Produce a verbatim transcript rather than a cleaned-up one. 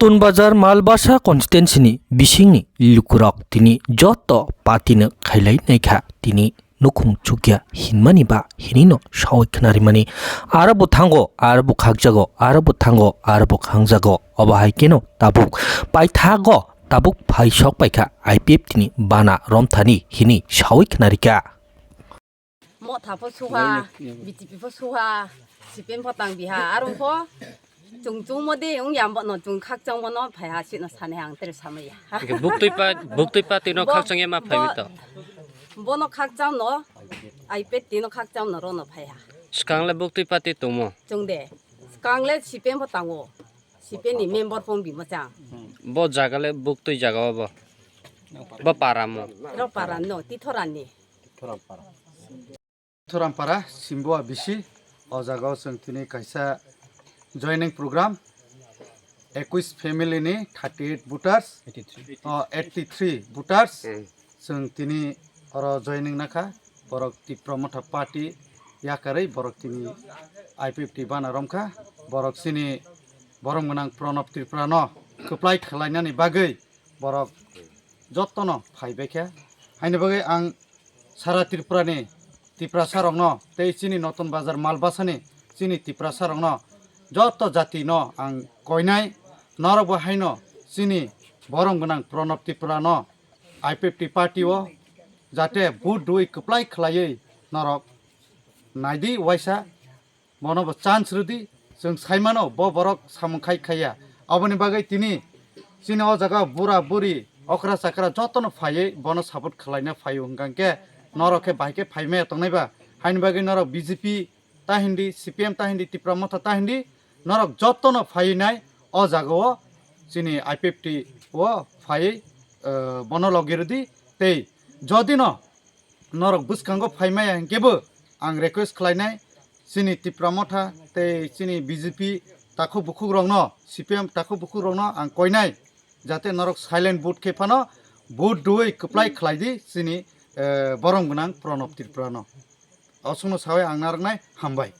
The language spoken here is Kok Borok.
Tunbazar Malbasa constituency ni bisingni lukurok tini joto party no khailai naikha tini nukhung chukya hinmani ba hinino sawi khnarimani. Aro bo thango, aro bo khakjago, aro bo thango, aro bo khangjago. Obo hai keno tabuk paithago, tabuk phai sok paikha I P F T ni bana romthani hini sawi khnarikha. Motha pho suha, B J P pho suha, C P M pho tang biha, aro pho chung chung mode ung yam bono chung khakchang bono phai ha sino sane ang tere samaya. Hwnkhe buktui pa, buktui party no Bo-, khakchang ya ma phai bo-, mi to. Bono khakchang no, I P F T no khakchang no rono phai ha. Swkang le buktui party tongmo. Chung de, swkang le C P M pho tango, C P M ni member pho bimo chang. Bo jaga le buktui jaga o bo. Bo para mo. Ro para no, Tithorani. Thorampara, Simboa bisi, o jaga o chwng tini kaisa joining program, ekwis family ni thirty eight voters, o eighty three voters, Hmm. chwng tini oro joining nakha, borok Tipra Motha Party yakarwi borok tini I P F T bana romkha, borok chini borom gwnang Pranab Tripura no kwplai khlainani bagwi borok jotono phaibaikha. Haini bagwi ang sara Tripura ni Tiprasa rokno tei chini Notun Bazar Malbasa ni chini Tiprasa rokno joto jati no ang koinai, norok bo haino chini borom gwnang Pranab Tripura no I P F T party o jate vote rwi kwplai khlaiwi norok naidi waisa. Bono bo chance rwdi, chwng saimano bo borok samung khai khaiya. Aboni bagwi tini chini o jaga bura buri okra chakra jotono phaiwi bono support khwlaina phaio hwnkha khe norok khe bahai khe phaimaya tongnai ba? Haini bagwi norok B J P ta hindi, C P M ta hindi, Tipra Motha ta hindi, norok jotono phaiwi nai o jaga o chini I P F T o phaiwi, eh, bono logi rwdi. Tei jodi no norok bwskango phaimaya hinkhe bo ang request khlainai chini Tipra Motha tei chini B J P takhuk bukhuk rokno, C P M takhuk bukhuk rokno ang koinai jate norok silent vote khe phano vote rwui kwplai khlai di chini, eh, borom gwnang Pranab Tripura no. Osukno sawi ang narwknai, hambai.